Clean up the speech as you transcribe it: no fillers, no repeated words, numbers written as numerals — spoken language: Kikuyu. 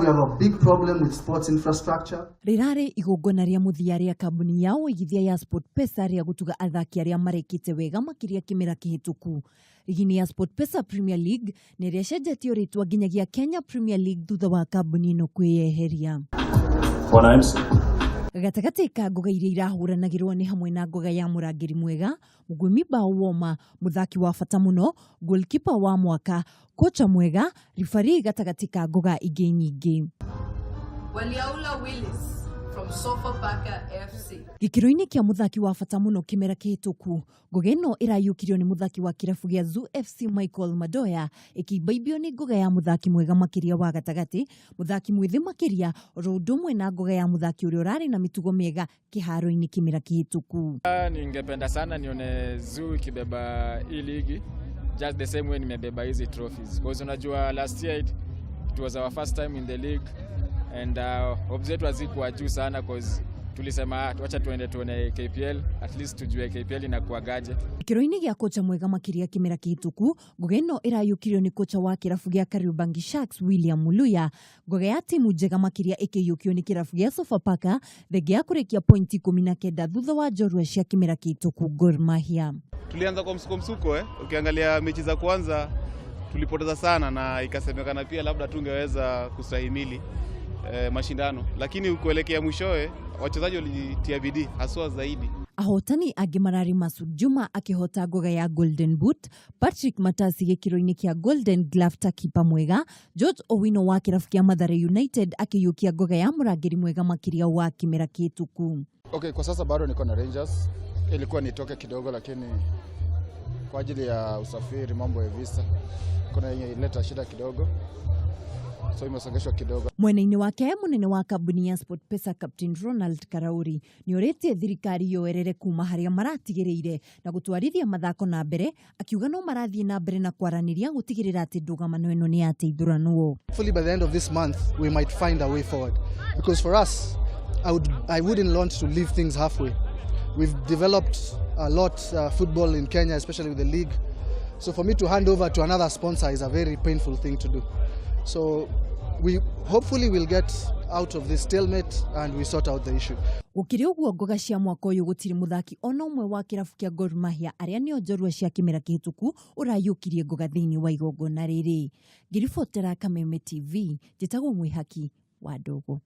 We have a big problem with sports infrastructure. Rĩrarĩ igongona rĩa mũthia rĩa kambuni ya ũigithia ya SportPesa rĩa gũtuga athaki arĩa marekĩte wega makĩria kĩmera kĩhĩtũku. Rigi-inĩ ya SportPesa Premier League nĩ ĩrĩa ĩcenjetio rĩtwa nginyagia Kenya Premier League thutha wa kambuni ĩno kwĩyeheria. Bwana MC. Gatagatĩ ka ngoga iria irahũranagĩrwo nĩ hamwe na ngoga ya mũrangĩri mwega, mũgwĩmi bao woma, mũthaki wa bata mũno, goalkeeper wa mwaka, kocha mwega, referee gatagatĩ ka ngoga ingĩ nyingĩ. Waliaula Willis from Sofapaka FC. Gĩkĩro-inĩ kĩa mũthaki wa bata mũno kĩmera kĩhĩtũku, ngoga ĩno ĩrayũkirio nĩ mũthaki wa kĩrabu gĩa Zoo FC Michael Madoya, ĩkĩimbaimbio nĩ ngoga ya mũthaki mwega makĩria wa gatagatĩ, mũthaki mwĩthĩ makĩria, oro ũndũ ũmwe na ngoga ya mũthaki ũrĩa ũrarĩ na mĩtugo mĩega kĩharo-inĩ kĩmera kĩhĩtũku. Ningependa sana nione Zoo ikibeba hii ligi just the same way nimebeba hizi trophies, because unajua last year it was our first time in the league and hopes zetu hazikuwa juu sana, cause tulisema, "Ah, wacha tuende tuone KPL, at least tujue KPL inakuagaje." Gĩkĩro-inĩ gĩa kocha mwega makĩria kĩmera kĩhĩtũku, ngoga ĩno ĩrayũkirio nĩ kocha wa kĩrabu gĩa Kariobangi Sharks William Muluya, ngoga ya timu njega makĩria ĩkĩiyũkio nĩ kĩrabu gĩa Sofapaka thengia ya kũrĩkia pointi 19 thutha wa njorua cia kĩmera kĩhĩtũku Gor Mahia. Tulianza kwa msuko msuko, eh. Ukiangalia mechi za kwanza tulipoteza sana na ikasemekana pia labda tungeweza kustahimili mashindano, lakini kuelekea mwishowe wachezaji walijitia bidii haswa zaidi. Ahotani angĩ mararĩ Masud Juma akĩhota ngoga ya Golden Boot, Patrick Matasi gĩkĩro-inĩ kĩa Golden Glove ta kipa mwega, George Owino wa kĩrabu kĩa Mathare United akĩiyũkia ngoga ya mũrangĩri mwega makĩria wa kĩmera kĩhĩtũku. Okay, kwa sasa bado niko na Rangers. Ilikuwa nitoke kidogo, lakini kwa ajili ya usafiri, mambo ya visa, kuna yenye ileta shida kidogo, so imesongeshwa kidogo. Mwena-inĩ wake, mũnene wa kambuni ya SportPesa Captain Ronald Karauri nĩ orĩtie thirikari yoerere kuma harĩa maratigĩrĩire na gũtwarithia mathako na mbere, akiuga no marathiĩ na mbere na kwaranĩria gũtigĩrĩra atĩ ndũgamano ĩno nĩ yateithũranwo. Hopefully by the end of this month, we might find a way forward. Because for us, I wouldn't want to leave things halfway. We've developed a lot football in Kenya, especially with the league. So for me to hand over to another sponsor is a very painful thing to do. So we hopefully will get out of this stalemate and we sort out the issue. Gũkĩrĩ ũguo, ngoga cia mwaka ũyũ gũtirĩ mũthaki ona ũmwe wa kĩrabu kĩa Gor Mahia arĩa nĩo njorua cia kĩmera kĩhĩtũku ũrayũkirie ngoga thĩinĩ wa igongona rĩrĩ. Ngĩribotera Kameme TV, njĩtagwo Mwĩhaki wa Ndogo.